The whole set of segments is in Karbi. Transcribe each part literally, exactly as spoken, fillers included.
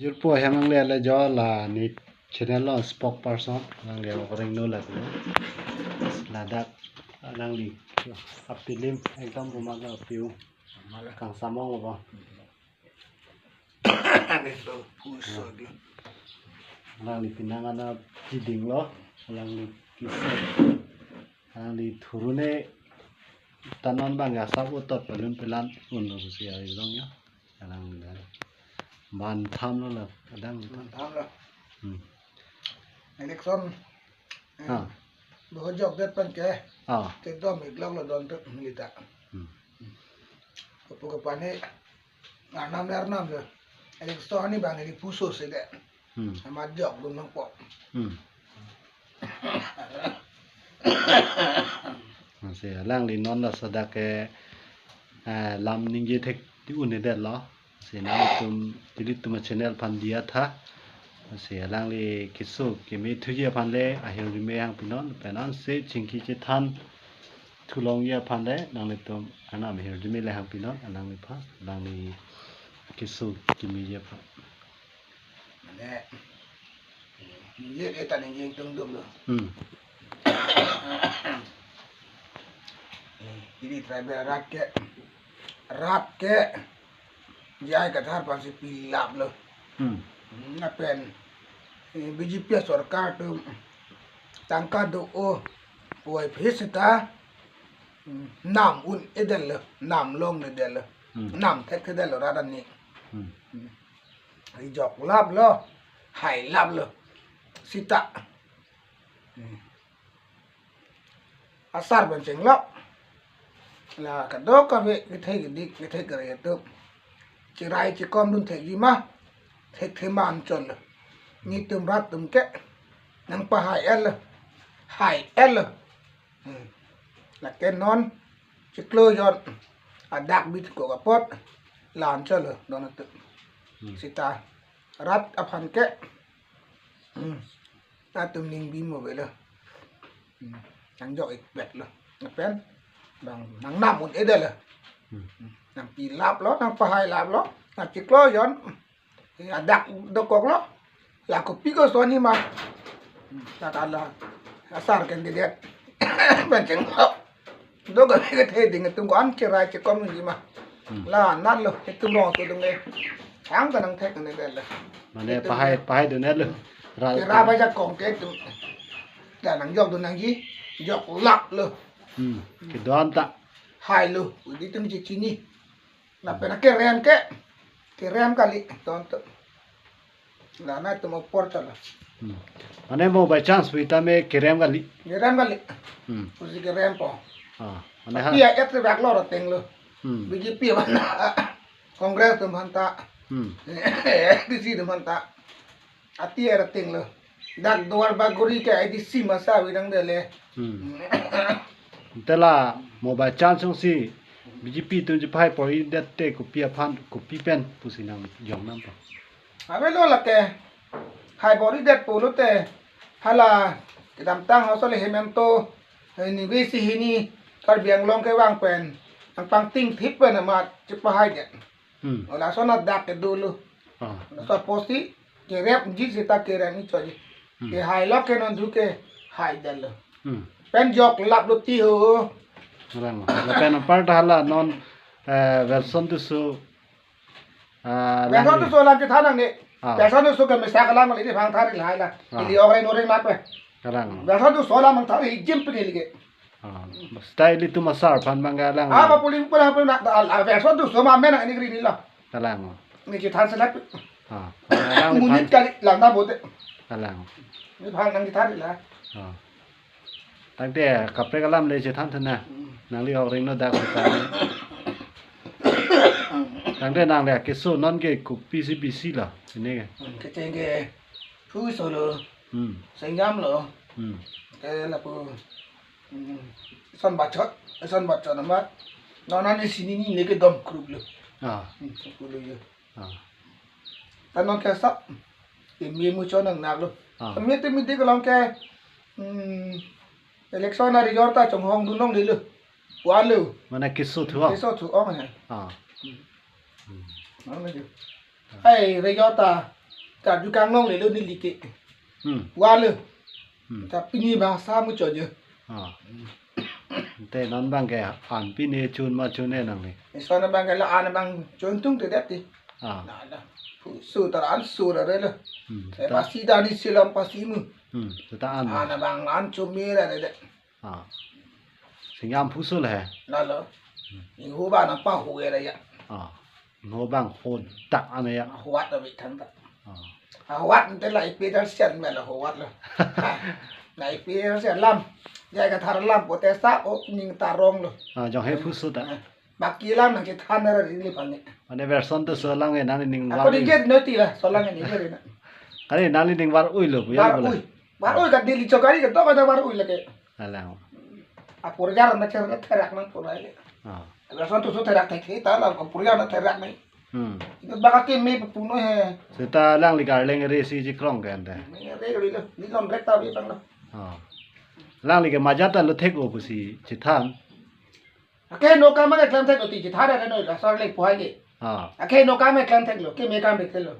Jirpo hem nangli ale jo la ne channel lo spokesperson nangli orang no la tu. Ladak nangli apilim ekdom rumah lo piu. Kang samong lo ba. Nangli pinang ana jiding lo, nangli kisah, nangli thurune tanon bang ya sab utot pelun pelan un lo si ya ilong ya. Nangli ban tham lo la, kadang gitu. Mantap lah. Hmm. Election. Ha. Bahwa jok det pen ke. Ha. Te dom ik lok lo don tu milita. Hmm. Kupu ke pani. Arnam le arnam le. Election ni bang ini pusus ide. Hmm. Sama jok dun nang po. Hmm. Masi alangli non la sadak ke, eh, lam ningje thek ti un-edet lo. Si nangtum, ilitum channel aphan diya tha. Si alangli kisu kimi thuji aphan le ahirjume hang pinon, penang si chingki chethan thulongji aphan le, nanglitum anam ahirjume le hang pinon, alangli pha, alangli kisu kimiji aphan. Mane, ningje eta ningje tungdum lo. Hmm. Ini tribal rat ke, rat ke, J I Kathar aphan si pilap lo. Hmm. Lapen, eh, B J P sorkar atum tangka do-o puvoiphit seta, hmm, nam un-edetlo, nam longledetlo, hmm, nam thekthedetlo rat ani. Hmm. Hmm. Ijok lap lo, hai lap lo. Seta. Hmm. Asar pen chenglok. La kadokave kethe kedik, kethe kere atum. Cherai chekom dun thekji ma. Thekthe ma anchot lo. Netum rat atum ke. Nangpahai-etlo. Hai-etlo. Hmm. Lake non chiklo jon adak bit ko apot la anchot lo don atum. Hmm. Seta rat aphan ke, hmm, latum ning bimo avelo. Hmm. Nangjok-ik pet lo. Lapen bang nang nam un-edetlo. Hmm. Hmm. Nangpilap lo, nangpahai lap lo. Nang chiklo jon. Adak dokok lo. La kopi koson ni ma. Tata la asar candidate pen chenglok. Dokok kethe ding atum ko-an cherai chekom ji ma. Hmm. La nat lo, itum rong tu dung le. Chang ta nang thek ne le. Mane itum pahai, le, pahai dun-etlo. Ra, kera baja kong ke itum. La nangjok dun nangji. Jok lap lo. Hmm. Kedon ta. Hai lo, udi tum chechini. Lapen kerem ke, kerem kali, tonto. La nangtum apor chala. Hmm. Mane mo by chance pu tame kerem kali. Kerem kali. Hmm. Pusi kerempo. Ah, mane ha. Tapi ya et bak lo rateng lo. Hmm. B J P mana? Congress atum aphan ta. Hmm. A D C atum aphan ta. Ati era ting lo. Dak Duar Bagori ke A D C masa bidang dele. Hmm. Te la mo by chance si B J P atum chepahai pori det te kopi aphan, kopi pen pusi nangjong nam pa. Avelo lake. Hai pori det pulote hala kedamtang hosol Hemanta, eh, ni besi hini Karbi Anglong kevang pen nangpangting thip pen amat chepahai det. Hmm. Lason adak ke dolo. Ah. Laso apotsi kerepji seta kerepji choji. Hmm. Kehai lo ke non thu kehai detlo. Hmm. Pen jok lap lo ti ho. Rang. Lapen anpar ta hala non, eh, Welson Tisso, ah, Welson Tisso alam chethan nangne. Ah. Welson Tisso ke mesa kalang le di bang thari lahai la. Ah. Ili ore noreng lape. Kalang. Welson Tisso alam bang thari jim pini lagi. Ah, style itum asar aphan bang kalang. Ah, ma puli pula pula na, ah, ah, Welson Tisso ma men ini grini la. Kalang. Ini chethan selap. Ah, kalang. Munit kali lang ta bote. Kalang. Ini bang nangchethan la. Ah. Tangte kaprek alam le chethan thana. Hmm. Nangli hok ring no dak chethan. Tangte nangli keso non ke kopi si bisi la. Ini ke. Hmm, kecheng ke. Hu solo. Hmm. Sengjam lo. Hmm. Ke lapu. Hmm. Son bachot, son bachot nama. Non ani sini ni leke dom krup lo. Ah. Hmm, krup lo yo. Ah. Tanon ke sa. Imi mu chon nang nak lo. Ah. Kami tu midi ke long ke. Hmm. Election a result ta chonghong dun long di lo. Wan lo. Mane keso thu-ong. Keso thu-ong he. Ah. Hmm. Hmm. Mana jo. Hai, result ta. Karju kanglonglelo neli ke. Hmm. Walo. Hmm. Ta pini bangso muchot jo. Ah. Te non abang ke an pine chun ma chun ne nangli? Lason abang ke la an abang chun tung te det ti. Ah. Na la. Su ta an su ra re lo. Hmm. Eh, ta pasi ta ni silam pasi mu. Hmm. Seta an. An abang an chumi ra re det. Ah. Singjam pusul he. Lalo. Hmm. Ingho abang nangpahu ra ya. Ah. Ingho abang hodak an ya. Huat ta bik thang ta. Ah. Ah, huat te la ipi dar sian me la huat lo. La ipi dar sian lam. Ya ka thar lam pote sa o ning ta rong lo. Ah, jong he pusul ta. Ah. Baki lam nangchethan ra ri ni pang ni. Mane version to solang e nangli ning ako var di ui. Jet noti la, solang ni jet na. Kali nangli ning var ui lo, bu ya. Var ui. Var ui ka dili chokari ka to ka var ui lake. Alang. Apor jar na cher na therak nang pura le. Ah. Version to so therak thek ta la ko pura na therak ni. Hmm. Ito baka ke me puno he. Seta alangli ke arleng re si chikrong ke ante. Me re ri lo, ni lom rek ta bi pang lo. Ah. Alangli ke majat ta lo thek-o pusi chethan. Akeheno akam ke klem thek lo ti chethan ra noi la sar le puhai ke. Ah. Akeheno akam ke klem thek lo, keme akam ke thek lo.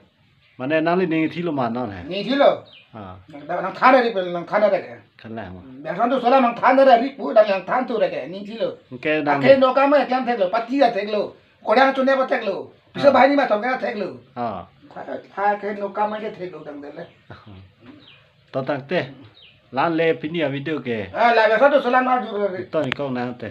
Mane nangli ning thilo ma non he. Ning thilo. Ah. Nang, nangthan ra ri pen nangthan ra ke. Khalang ma. Version to solang nangthan ra ri pu dang nangthan tu ra ke ning thilo. Ke nang. Akeheno akam ke klem thek lo, pati ra thek lo. Kodang chune pa thek lo. Piso ah. Bahini ma thok ra thek lo. Ah. Ha, akeheno akam ke thek lo dang dele. To tangte. La-an le pini a-video ke. Ah, la version to solang ma jur ri. To ni kong nangte.